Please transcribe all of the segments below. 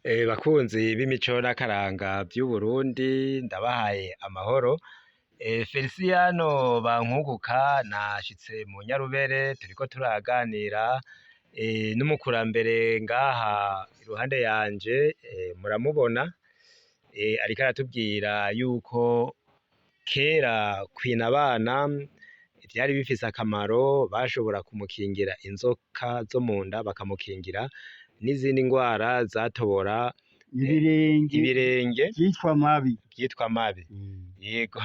Bakunzi b'imico n'akaranga vy'Uburundi, ndabahaye amahoro. Felisiyano Bankunguka nashitse mu Nyarubere, turiko turaganira n'umukurambere ngaha iruhande yanje, muramubona, ariko aratubwira yuko kera kwina abana vyari bifise akamaro, bashobora kumukingira inzoka zo munda, bakamukingira n'izindi ngwara zatobora ibirenge ibirenge vyitwa mabi. Vyitwa mabi. Yego,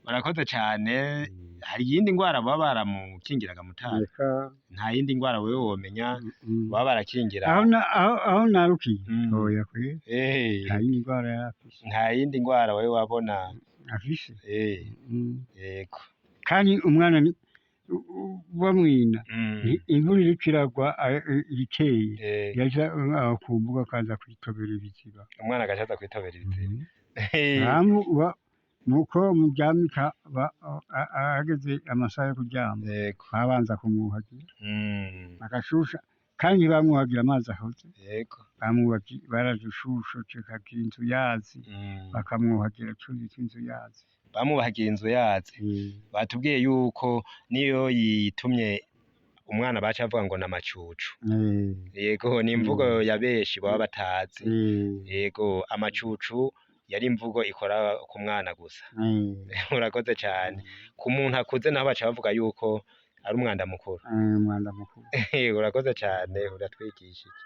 murakoze cane. Hari iyindi ngwara boba baramukingiraga mutara? Eka. Nta yindi ngwara wewe womenya boba barakingira? Aho narukiye, oya kwe, nta yindi ngwara yarafise. Nta yindi ngwara wewe wabona? Afise. Yego. Kandi umwana bamwina, imvura iriko iragwa, iteye, yaja aho ku mbuga akaza kwitobera ibiziba. Umwana agaca aza kwitobera ibiziba. Nuko muryamika hageze amasaha yo kuryama, babanza kumwuhagira, bagashusha, kandi ntibamwuhagira amazi ahoze. Baradushusha tukagira inzu yazi, bakamwuhagira tuzi tw'inzu yazi. Bamwuhagira inzu yazi. Batubwiye yuko niyo yitumye umwana baca bavuga ngo n'amacucu. Yego, ni imvugo ya benshi baba batazi. Yego, amacucu yari imvugo ikora ku mwana gusa. Murakoze cane. Ku muntu akuze naho baca bavuga yuko ari umwanda mukuru. Umwanda mukuru. Urakoze cane, uratwigishije.